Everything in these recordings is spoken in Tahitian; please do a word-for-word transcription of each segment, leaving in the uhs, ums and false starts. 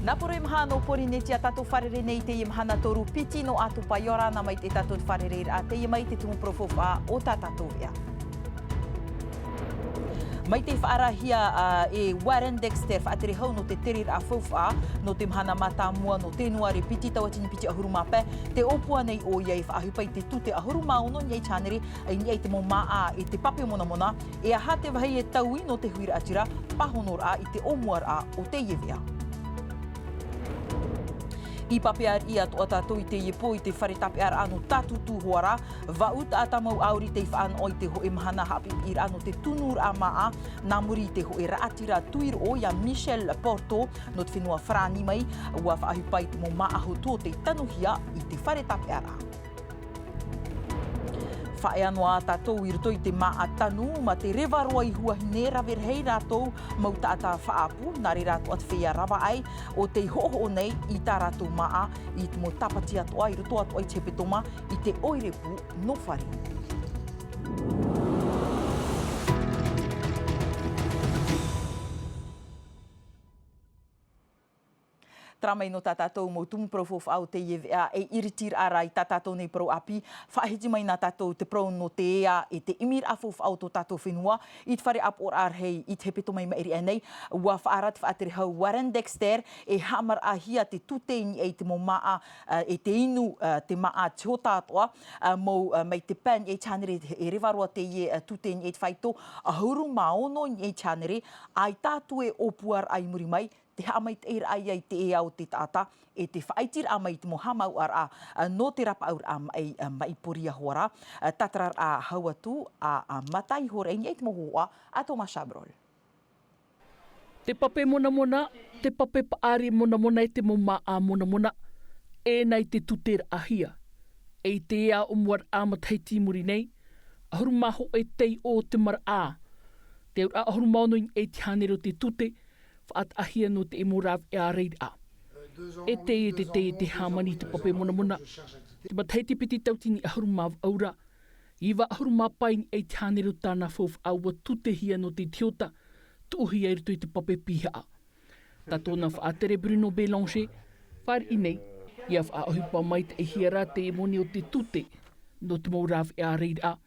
Tāporo e maha nō Pōrīnetia, tātou fārerei nei i teie mahana toru piti nō ʻĀtopa, ʻia ora na mai te tātou fārereiraʻa, teie mai te tumu parau faufaʻa o tā tātou veʻa. Mai tei faʻaarahia, ā, e Warren Dexter, faʻatere hau nō te tereraʻa faufaʻa, nō te mahana mātāmua nō Tenuare piti tauatini piti ʻahuru mā pae, tē ʻōpua nei ʻoia e faʻaʻohipa i te tute ʻahuru mā ono i niʻa i te hānere, i niʻa i te mau māʻa e te pape monamona, e aha te vāhi e taui nō te huiraʻatira, pāhonoraʻa i te ʻōmuaraʻa o teie veʻa. I papeariʻi atoʻa tātou i teie pō i te fare tāpeʻaraʻa nō Tātūtū Hoara, vaʻu taʻata mau ʻāuri tei faʻanaho i te hōʻē mahana haʻapiʻiraʻa nō te tunuraʻa māʻa, nā muri i te hōʻē raʻatira tuiroʻo ia Michel Porto, nō te fenua Farāni mai, ʻua faʻaʻohipa i te mau māʻa hotu o tei tanuhia i te fare tāpeʻaraʻa. Faʻaea noa tātou i roto i te māʻa tanu, mā te reva roa i Huahine, rave rahi rātou mau taʻata faʻaʻapu, nā reira atoʻa te feiā ravaʻai, ʻo tei hoʻohoʻo nei i tā rātou māʻa, i te mau tāpati atoʻa, i roto atoʻa i te hepetoma, i te ʻoire pū nō Fare. Terā mai nō tā tātou mau tumu parau faufaʻa o teie veʻa, e iritiraʻa rā i tā tātou nei parau ʻāpī, faʻahiti mai na tātou te parau nō te ea e te ʻimiraʻa faufaʻa o tō tātou fenua, i te fare ʻāpoʻoraʻa rahi i te hepetoma i maʻiri aʻe nei, ʻua faʻaara te faʻatere hau Warren Dexter, e haʻamaraʻahia te tute i niʻa i te mau māʻa, ā, e te inu, ā, te māʻa tiota atoʻa, ā, mau, ā, mai te pae i niʻa i te hānere e reva roa teie, ā, tute i niʻa i te faito, ʻahuru mā ono i niʻa i te hānere, ʻaita atu e ʻōpuaraʻa i muri mai, te haʻamaitaʻiraʻa ia i te ea o te taʻata, e te faʻaitiraʻa mai i te mau haʻamāuʻaraʻa, ā, nō te rapaʻauraʻa maʻi, ā, maʻi Pōria Hoara, ā, tātararaʻa hau atu, ā, ā, mata iho ra i niʻa i te mau hōhoʻa a Thomas Chabrol. Te pape monamona, te pape paʻari monamona e te mau māʻa monamona, e nei te tuteraʻahia. E i te ea ʻōmuaraʻa matahiti i muri nei, ʻahuru mā hōʻē teiʻo o te maraʻa. Te auraʻa ʻahuru mā ono i niʻa i te hānere o te tute, faʻataʻahia nō te mau rāveʻa reira. E teie te, te, te hāmani i te pape monamona. Te matahiti piti tauatini ʻahuru mā vaʻu ra, iva ʻahuru mā pae i niʻa i te hānere o tāna faufaʻa ʻua tutehia nō te tiota, tuʻuhia i roto i te pape pihaʻa. Tā tōna faʻatere Bruno Bélanger, fāriʻi nei, ʻia faʻaʻohipa maitaʻihia rā te moni o te tute, nō te mau rāveʻa reira,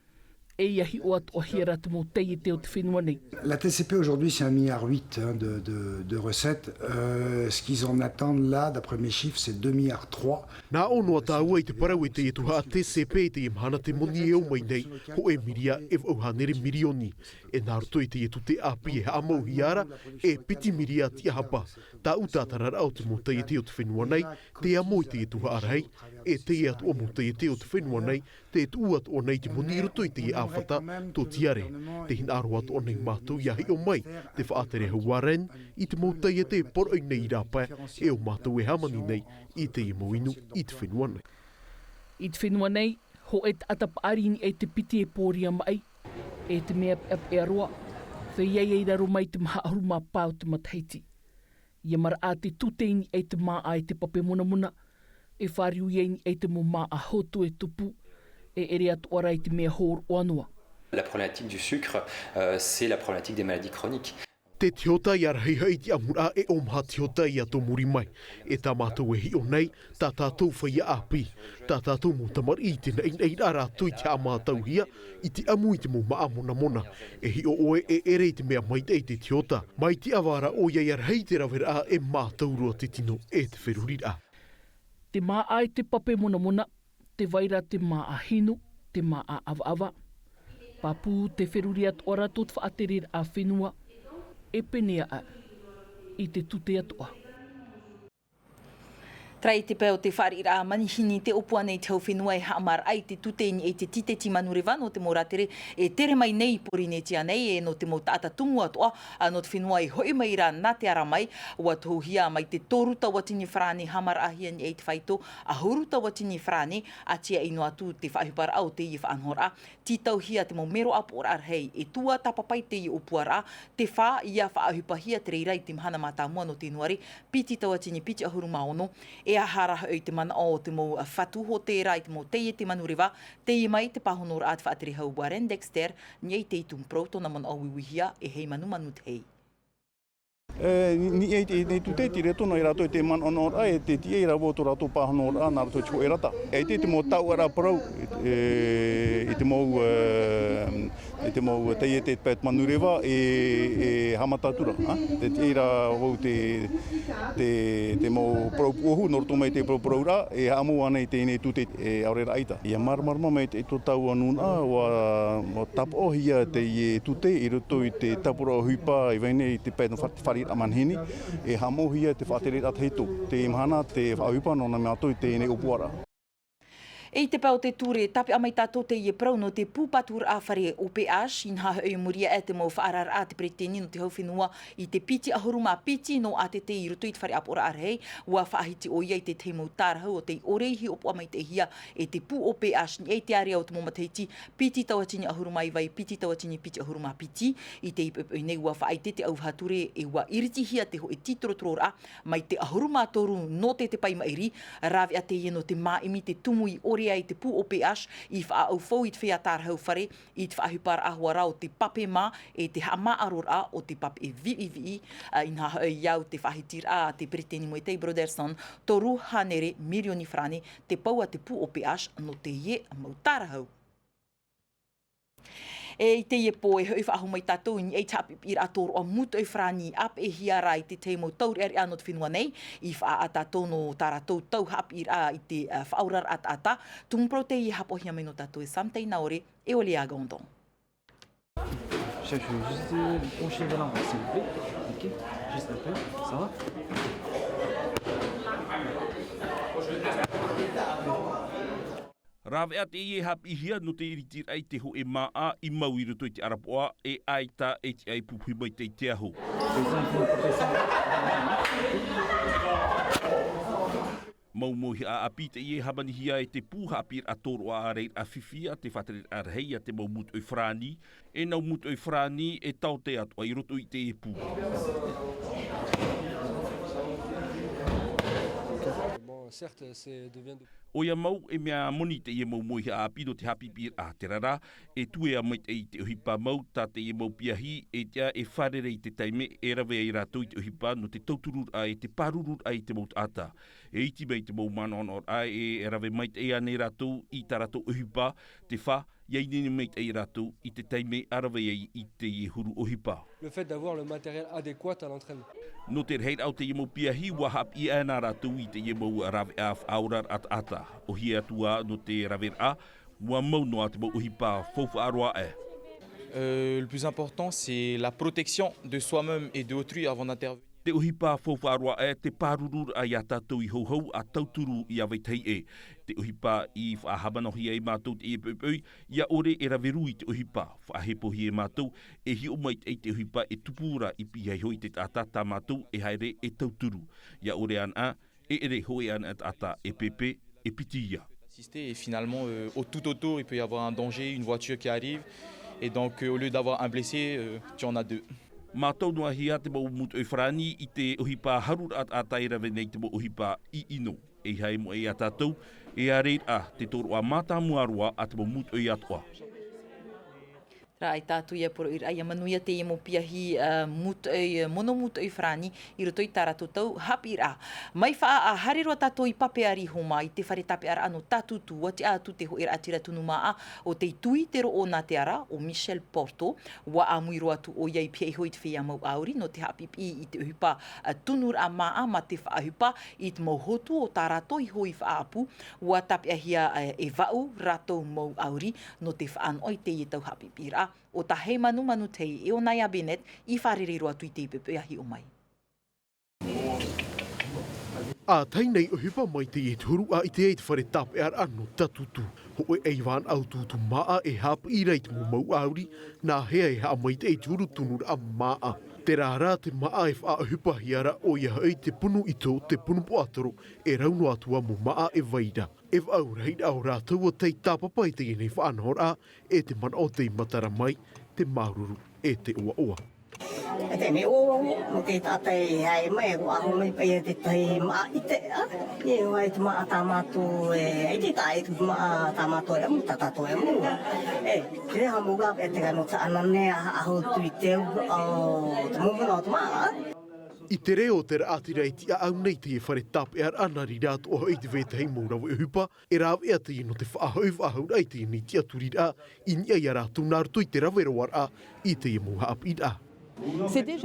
e ʻia hiʻo atoʻahia rā te mau taiete o te fenua nei. La T C P aujourd'hui, c'est un milliard huit, hein, de, de, de recettes. Euh, ce qu'ils en attendent là, d'après mes chiffres, c'est deux milliards trois. Nā ʻō noa tāua i te parau e teie tuhaʻa T C P i teie mahana te moni e ō mai nei, hōʻē miria e vaʻu hānere mirioni. E nā roto i teie tute ʻāpī e haʻamauhia ra, e piti miria tiʻahapa. Tāʻu tātararaʻa o te mau taiete o te fenua nei, te amo i teie tuhaʻa rahi, e teie atoʻa mau taiete o te fenua nei, tē tuʻu atoʻa nei te moni i roto i teie ʻāfata, tōtiare. Tē hinaʻaro atoʻa nei mātou ʻia hiʻo mai, te faʻatere hau Warren, i te mau taiete e poroʻi nei i rāpae, e ʻo mātou e hāmani nei, i teie mau inu, i te fenua nei. I te fenua nei, hōʻē taʻata paʻari i niʻa i te piti e pōria maʻi, e te mea peʻapeʻa roa, feiā ia i raro mai i te maha ʻahuru mā pae o te matahiti. ʻIa maraʻa te tute i niʻa i te māʻa e te pape monamona, e fāriu ia i niʻa i te mau māʻa hotu e tupu, e ʻere atoʻa rā i te mea hōroʻa noa. La problématique du sucre, euh, c'est la problématique des maladies chroniques. Te tiota ʻia rahi hoʻi te ʻamuraʻa e ʻōmaha tiota ʻia tō muri mai. E tā mātou e hiʻo nei, tā tātou feiā ʻāpī, tā tātou mau tamariʻi i te naʻinaʻiraʻa rātou i te haʻamātauhia, i te ʻamu i te mau māʻa monamona. E hiʻo ʻoe e ʻere i te mea maitaʻi te tiota. Mai te ʻava ra ʻoia ʻia rahi te raveraʻa e mātau roa te tino e te feruriraʻa. Te māʻa e te pape monamona, tē vai ra te māʻa hinu, te māʻa ʻavaʻava. Pāpū te feruri atoʻa ra tō te faʻatereraʻa fenua, e pēneiaʻe, i te tute atoʻa. Terā i te pae o te fāriʻiraʻa manihini tē ʻōpua nei te hau fenua e haʻamaraʻa i te tute i niʻa i te tīteti manureva nō te mau rātere e tere mai nei i Pōrīnetia nei, e nō te mau taʻata tumu atoʻa, ā, nō te fenua e hoʻi mai ra nā te ara mai, ʻua tohuhia mai te toru tauatini farāne haʻamaraʻahia i niʻa i te faito, ʻahuru tauatini farāne, ʻātīaʻi noa atu te faʻaʻohiparaʻa o teie faʻanahoraʻa, tītauhia te mau mero ʻāpoʻoraʻa rahi e tuatāpapa i teie ʻōpuaraʻa, tē fā ʻia faʻaʻohipahia te reira i te mahana mātāmua nō Tenuare, piti tauatini piti ʻahuru mā ono, e aha rā hoʻi te manaʻo o te mau fatu hōtēra i te mau taiete manureva, teie mai te pāhonoraʻa a te faʻatere hau Warren Dexter, i niʻa i te tumu parau tōna manaʻo uiuihia e Heimanumanu Te Hei. E, ni, ni, e, e, e tū te tire tonu i rātou i te manaʻonaʻoraʻa, e te tiʻa i rātou tō rātou pāhonoraʻa, nā rātou te hoʻē rata. E te, te mau tauʻaraʻa parau, e, i te mau, e, i te mau taiete pae manureva, e, e haʻamata atu ra, ha? Te tiʻa i rātou te, te, te mau parau pūʻohu, nō roto mai te parau, parau ra, e haʻamau ana i teie tū te, e, ʻaore ra ʻaita. ʻIa māramarama mai te, tō tāua nūnaʻa, ʻua, ʻua tāpaʻohia teie tū te i roto i te tāpura ʻohipa i vai nei i te pae no fare, fare raʻa manihini, e haʻamauhia te faʻatereraʻa tahito. Te mahana te faʻaʻohipa nō nā mātou i teie ʻōpuaraʻa. E i te pae o te ture, tāpeʻa mai tātou teie parau nō te pūpaturaʻa fare ʻo P H, inaha hoʻi i muri aʻe te mau faʻaararaʻa a te peretiteni nō te hau fenua i te piti ʻahuru mā piti nō ʻātete i roto i te fare ʻāpoʻoraʻa rahi, ʻua faʻahiti ʻoia i te tahi mau tārahu o tei ʻore i hiʻopoʻa maitaʻihia e te pū ʻo P H, i te area o te mau matahiti piti tauatini ʻahuru mā iva, piti tauatini piti ʻahuru mā piti, i te poʻipoʻi nei ʻua faʻaʻite te ʻauvaha ture e ʻua iritihia te hoʻē tītorotororaʻa mai te ʻahuru mā toru nō te, te pae maʻiri, rāveʻa teie nō te māʻimi te tumu i ʻore ai te pū ʻo P H i faʻaʻaufau i te feiā tārahu fare, i te faʻaʻohiparaʻa hoʻi rā o te pape mā, e te haʻamāʻaroraʻa o te pape viʻiviʻi, ā, inaha hoʻi i au te faʻahitiraʻa a te peretiteni Moetai Brotherson, toru hānere mirioni farāni te pau a te pū ʻo P H nō teie mau tārahu. E i teie pō e hoʻi faʻahou mai tātou i niʻa i te haʻapiʻiraʻa tōroʻa mūtoʻi farāni ʻāpeʻehia ra i te tahi mau taureʻareʻa nō te fenua nei, i faʻaʻā tātou nō tā rātou tau haʻapiʻiraʻa i te, ā, faʻaoraraʻa taʻata, tumu parau teie e haʻapaʻohia mai nō tātou e Sam Tainaore, e Olea Gandon. Chef, je veux juste, euh, pencher vers l'avant, s'il vous plaît. Ok, juste un peu, ça va ? Rāveʻa teie e haʻapiʻihia nō te iritiraʻa i te hoʻē māʻa i mau i roto i te ʻarapoʻa, e ʻaita e tiʻa e pupuhi maitaʻi i te aho. Mau mauihaʻa ʻāpī teie e hāmanihia e te pū haʻapiʻiraʻa tōroʻa ʻāreiraʻa fifi a te faʻatereraʻa rahi a te mau mūtoʻi farāni, e nau mūtoʻi farāni e taote atoʻa i roto i teie pū. Bon, certes, c'est, devient de ʻOia mau, e mea moni teie mau mauihaʻa ʻāpī nō te haʻapiʻiraʻa, terā rā, e tuea maitaʻi i te ʻohipa mau, tā teie mau piahi, e tiʻa e fārerei i te taime e rave ai rātou i te ʻohipa nō te tautururaʻa e te pārururaʻa i te mau taʻata. E iti mai te mau manaʻonaʻoraʻa e rave maitaʻi ānei rātou i tā rātou ʻohipa, te fā, ʻia ineine maitaʻi rātou i te taime e rave ai i teie huru ʻohipa. Le fait d'avoir le matériel adéquat à l'entraînement. Nō te rahiraʻa o teie mau piahi, ʻua haʻapiʻi aʻe na rātou i teie mau rāveʻa faʻaoraraʻa taʻata. ʻOhie atu ā nō te raveraʻa, ʻua mau noa te mau ʻohipa faufaʻa roa aʻe. Euh, le plus important, c'est la protection de soi-même et de autrui avant d'intervenir. Te ʻohipa faufaʻa roa aʻe, te pārururaʻa ia tātou i houhau ʻa tauturu i ʻāvaitahi ʻē. Te ʻohipa i faʻahaʻamanaʻohia e mātou teie poʻipoʻi, ʻia ʻore e rave rū i te ʻohipa, faʻahepohia e mātou, e hiʻo maitaʻi i te ʻohipa e tupu ra i pihaʻi iho i te taʻata tā mātou e haere e tauturu. ʻIa ʻore anaʻe, e ʻere hōʻē anaʻe taʻata e pēpē, e piti ia. Assister et finalement, euh, au tout autour, il peut y avoir un danger, une voiture qui arrive. Et donc, euh, au lieu d'avoir un blessé, euh, tu en as deux. Mātou noa hia te mau mūtoʻi farāni i te ʻohipa haruraʻa taʻata e rave nei te mau ʻohipa ʻino. E ʻeiaha e moʻe ia tātou, e ʻareiraʻa te tōroʻa mātāmua roa a te mau mūtoʻi atoʻa. Terā ia tātou ia poroʻiraʻa, ʻia manuia teie mau piahi, ā, mūtoʻi, mono mūtoʻi farāni i roto i tā rātou tau haʻapiʻiraʻa. Mai faʻaʻā, haere roa tātou i Papeari Homa, i te fare tāpeʻaraʻa nō Tātūtū, ʻua tiʻa atu te hōʻē raʻatira tunu māʻa o tei tuʻi i te roʻo nā te ara, ʻo Michel Porto, ʻua ʻāmui roa atu ʻoia i pihaʻi iho i te feiā mau ʻāuri nō te haʻapiʻipiʻi i te ʻohipa, ā, tunuraʻa māʻa mā te faʻaʻohipa i te mau hotu o tā rātou iho i faʻaʻapu, ʻua tāpeʻahia, ā, e vaʻu rātou mau ʻāuri nō te faʻanoʻa i teie tau haʻapiʻipiʻiraʻa. ʻO Taheimanu Manutei, e ʻo Naya Bennett, i fārerei roa atu i te poʻipoʻi a hiʻo mai. ʻA tae nei ʻohipa mai teie te huru ʻaita i te fare tāpeʻaraʻa nō Tātūtū. Hōʻē ʻaivānaʻa ʻo Tūtū māʻa e haʻapiʻi ra i te mau mau ʻāuri, nā hea e haʻamaitaʻi i te huru tunuraʻa māʻa. Terā rā te māʻa e faʻaʻohipahia ra ʻoia hoʻi te punu ito, te punu puaʻatoro, e rau noa atu ā mau māʻa e vai ra. E vaʻu rahiraʻa o rātou ʻua tei tāpapa i teie nei faʻanahoraʻa, e te manaʻo tei matara mai, te māuruuru, e te ʻoaʻoa. E te mea ʻoaʻoa, nō te taʻata e haere mai, e ʻaho mai paʻi ia te tahi māʻa ʻite, ā, e ʻoaʻoa i te māʻa tā mātou e, i te taʻa i te māʻa tā mātou e ʻamu, tā tātou e ʻamu, ā. E, te reira mau ʻāpī, e te kano taʻana nei a, a hou tui te au, ā, te mau manaʻo o te māʻa, ā. I te reo o te raʻatira i tiʻaʻau nei teie fare tāpeʻaraʻa, nā reira atoʻa hoʻi te vetahi mau rave ʻohipa e rāveʻa teie nō te faʻahoʻi faʻahouraʻa i teie nei tiʻaturiraʻa i niʻa ia rātou nā roto i te rave roaraʻa i teie mau haʻapiʻiraʻa.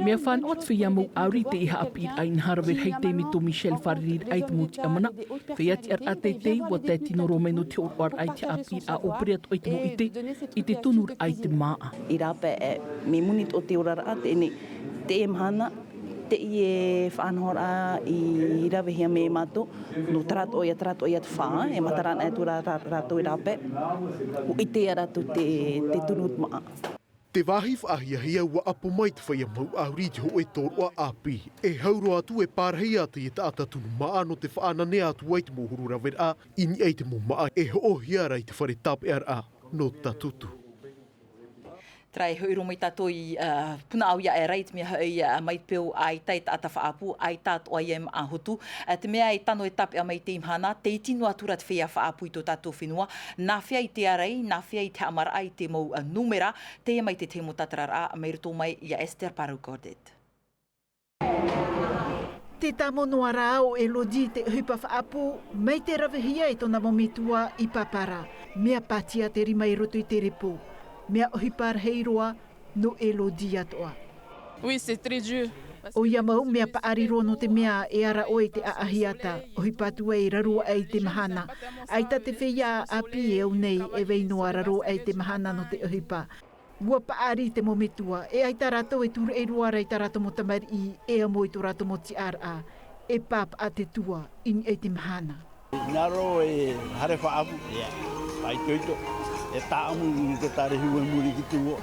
Mea fānaʻo atu feiā mau ʻāuri i teie haʻapiʻiraʻa inaha rave rahi te mito Michel Fariri raʻa i te mau tiʻamana. Feiā tiʻaraʻa teitei ua tae tino roa mai nō te hōroʻaraʻa i te haʻapiʻiraʻa ʻōpere atoʻa i te mau ʻite i te tonuraʻa i te māʻa. I rāpae, e, me moni tō te oraraʻa teie, teie mahana, teie faʻanahoraʻa i ravehia mai e mātou, nō terā atoʻa ia, terā atoʻa ia te fā, e matara anaʻe atu rā, rā, rātou e rāpae, ʻua ʻite ia rātou te, te tunu māʻa. Te vāhi faʻahiahia ua ʻapo mai te feiā mau ʻāuri i te hōʻē tōroʻa ʻāpī. E hau roa atu e pārahi ā teie taʻata tunu māʻa nō te faʻananea atu ai te mau huru raveraʻa i niʻa i te mau māʻa e hoʻohia ra i te fare tāpeʻaraʻa nō Tatutu. Terā e hoʻi roa mai tātou i, ā, Punaʻauia aʻe ra i te mea hoʻi, ā, mai te peu ʻaita e taʻata faʻaʻapu, ʻaita atoʻa ia e māʻa hotu. Ā, te mea e tano e tāpeʻa mai i teie mahana, tē iti noa atu ra te feiā faʻaʻapu i tō tātou fenua, nā hea i te ārai, nā hea i te haʻamaraʻa i te mau, ā, nūmera, teie mai te tahi mau tātararaʻa, mai roto mai ia Esther Parou-Cordet. Te tāmau noa rā o Elodie i te ʻohipa faʻaʻapu, mai te ravehia e tōna mau metua i Papara. Mea pātia te rima i roto i te repo. Mea ʻohipa rahi roa nō Elodie atoʻa. Oui, c'est très dur. ʻOia mau, mea paʻari roa nō te mea e ara ʻoe i te ʻaʻahiata, ʻohipa atu ai i raro aʻe i te mahana. ʻAita te feiā ʻāpī e au nei e vai noa raro aʻe i te mahana nō te ʻohipa. ʻUa paʻari te mau metua, e ʻaita rātou e tūraʻi roa ra i tā rātou mau tamariʻi, e amo i tō rātou mau tiʻaraʻa, e pāpaʻa te tua i niʻa i te mahana. Nā roto e haere faʻaʻapu, ʻia, faʻaitoito, e tāʻamu i te tare hua i muri ki te ua.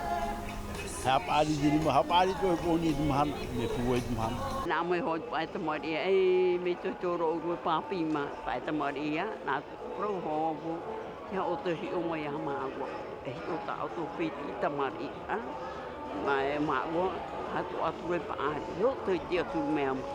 Haʻapaʻari te rima, haʻapaʻari tō e pōni i te mahana, me pūai te mahana. Nā mai hoʻi paʻe tamariʻi, e, me tō tō rōʻu rua pāpī mā, paʻe tamariʻi ia, nā Parau hoʻi, ʻia ʻoutou hiʻo mai ia māua. E hiʻo tā ʻoutou fētiʻi tamariʻi, ā? Mai māua, atu, atu e paʻari, hiʻo te tiʻaturi mea mā.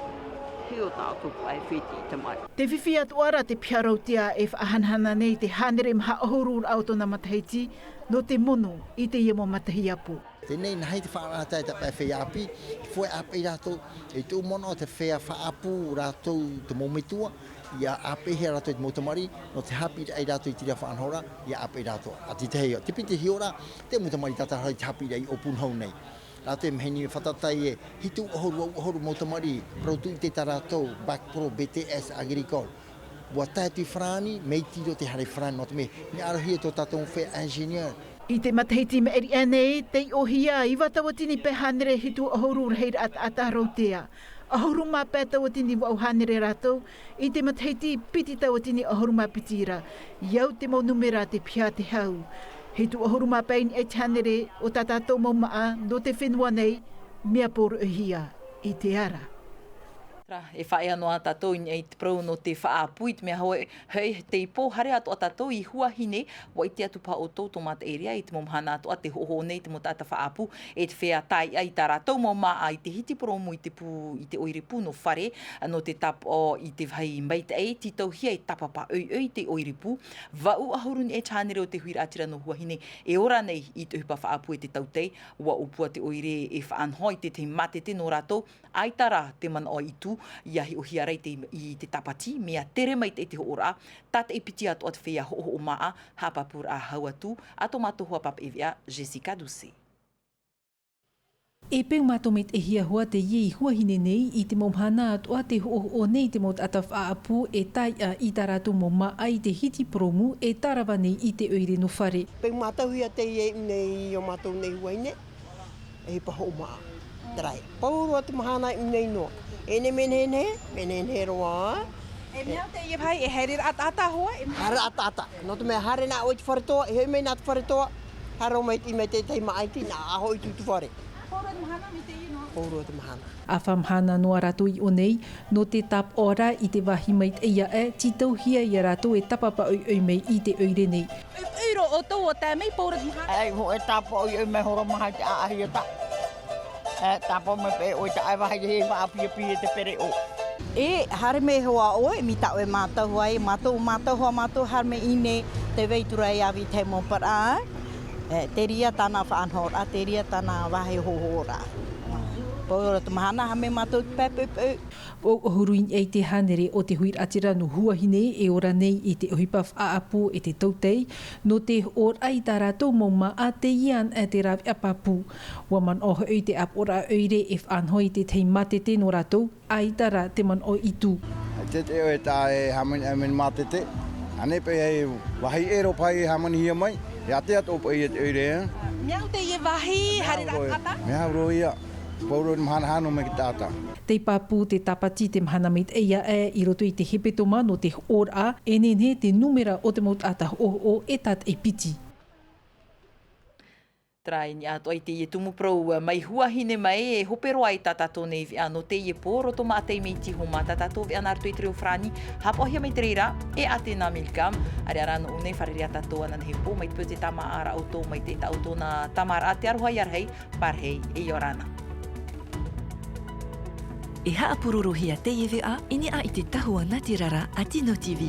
Hiʻo tā ʻoutou paʻe fētiʻi tamariʻi. Te fifi atoʻa ra te piha rautea e faʻahanahana nei te hānere maha ʻahuru raʻa o tōna matahiti, nō te mono i teie mau matahiapo. Teie nei, nā hea te faʻaʻaraʻa tā te pae feiā ʻāpī, i fōʻē ʻāpeʻe rātou, i tuʻu mono te feiā faʻaʻapu rātou te mau metua, ʻia ʻāpeʻehia rātou i te mau tamariʻi, nō te haʻapiʻiraʻa ia rātou i te reira faʻanahoraʻa, ʻia ʻāpeʻe rātou. ʻA te tahi, te piti hiʻoraʻa, te mau tamariʻi tātarahapa i te haʻapiʻiraʻa i ʻōpū noa nei. Rātou e maheni fātata e hitu ʻahuru, vaʻu ʻahuru mau tamariʻi, parau tūʻite tā rātou, bac pro B T S agricole. ʻUa tae atu i farāni, mai te reira te haere farāni, nō te mea, mea ʻarohia tō tātou feiā ingénieur. I te matahiti maʻiri aʻe nei, tei ʻōhia iva tauatini pae hānere hitu ʻahuru rahiraʻa taʻata rautea. ʻAhuru mā pae tauatini vaʻu hānere rātou, i te matahiti piti tauatini ʻahuru mā piti ra, i au te mau nūmera te piha te hau. Hitu ʻahuru mā pae i niʻa i te hānere o tā tātou mau māʻa nō te fenua nei, mea poroʻihia i te ara. Terā, e faʻaea noa tātou i niʻa i te parau nō te faʻaʻapu i te mea hoʻi, hei, tei pō haere atoʻa tātou i Huahine, ʻua ʻite atu paha ʻoutou tō Mataʻeria i te mau mahana atoʻa tē hoʻohoʻo nei te mau taʻata faʻaʻapu, e te feiā taiʻa i tā rātou mau māʻa i te hiti purōmu i te pū, i te ʻoire pū nō Fare, nō te tāpaʻo i te vāhi maitaʻi, tītauhia e tāpapa ʻoiʻoi te ʻoire pū, vaʻu ʻahuru i niʻa i te hānere o te huiraʻatira nō Huahine, e ora nei i te ʻohipa faʻaʻapu e te tautai, ʻua ʻōpua te ʻoire e faʻanaho i te tahi mātete nō rātou, ʻaita rā te manaʻo i tū, ʻia hiʻohia ra i te, i te tāpati, mea tere maitaʻi te hoʻoraʻa, tātaʻi piti atoʻa te feiā hoʻohoʻo māʻa, haʻapāpūraʻa hau atu, a tō mātou hoa pāpaʻi veʻa, Jessica Doucet. E peu mātou maitaʻihia hoʻi teie i Huahine nei, i te mau mahana atoʻa tē hoʻohoʻo nei te mau taʻata faʻaʻapu e taiʻa i tā rātou mau māʻa i te hiti purōmu e tārava nei i te ʻoire nō Fare. Peu mātauhia teie i ʻō nei i ō mātou nei Huahine. E hipa hoʻo māʻa. Terā. Pauroa te mahana i ʻō nei noa. E nehenehe, e nehenehe roa. E mea teie vāhi, e haere ra ʻataʻata hoʻi, e haere ra ʻataʻata. Nō te mea haere nā ʻoe i te fare toa, e hoʻi mai nā te fare toa. Haere mai te, mai te tahi māʻa iti, nā ʻoe i tū i te fare. Pauroa te mahana mai teie noa. Pauroa te mahana. ʻAfa mahana noa rātou i ʻō nei, nō te tāpaʻo ra i te vāhi maitaʻi aʻe, tītauhia ia rātou e tāpapa ʻoiʻoi mai i te ʻoire nei. E, e ʻiro ʻoutou ʻua tae mai pauroa te mahana. E, ʻua tāpaʻo ʻoiʻoi mai hoʻi ra mai te ʻaʻahiata. E, tāpaʻo mai paʻi ʻoe i te vāhi e faʻapiapia e te pereʻoʻo. E, haere mai hoʻi ʻoe, mai tā ʻoe mātau ai, mātou, mātau hoʻi mātou haere mai i ʻō nei, tē vai atu ra e ʻāvī te mau paraʻa. E, te reira tāna faʻanahoraʻa, te reira tāna vāhi hoʻohoʻoraʻa. Pō roa te mahana, hā mai mātou te pae poʻipoʻi. Ua ʻohuru i niʻa i te hānere o te huiraʻatira nō Huahine e ora nei i te ʻohipa faʻaʻapu e te tautai, nō te hoʻoraʻa i tā rātou mau māʻa teie ana te rāveʻa pāpū. Ua manaʻo hoʻi te ʻāpoʻoraʻa ʻoire e faʻanaho i te tahi mātete nō rātou, ʻaita rā te manaʻo i tū. Te te ʻoe tā e hāmani, hāmani mātete. Ānei paʻi hei vāhi ʻē roa paʻi e hāmanihia mai, e ʻātea tō paʻi ia te ʻoire, ā. Mea au teie vāhi, haere rā roa, taʻata? Mea au roa ia. Pau roa te mahana hā nō mai te taʻata. Tei pāpū te tāpati te mahana maitaʻi aʻe i roto i te hepetoma nō te hoʻoraʻa, e nehenehe te nūmera o te mau taʻata hoʻohoʻo e tātaʻi piti. Terā i niʻa atoʻa i teie tumu parau mai Huahine mai, e hope roa ai tā tātou nei veʻa nō teie pō, roto maʻa taime i te iho mā tā tātou veʻa nā roto i te reo farāni, haʻapaʻohia mai te reira e Atena Milcom. ʻĀreʻa rā nō ʻō nei, fārerei ā tātou ananahi pō, mai te peu tē tāmāʻa ra ʻoutou mai te taʻu tōna tāmāraʻa, te aroha ia rahi, pārahi e ʻia ora na. E haʻapurorohia teie veʻa i niʻa i te tahua nātirara a Tino TV.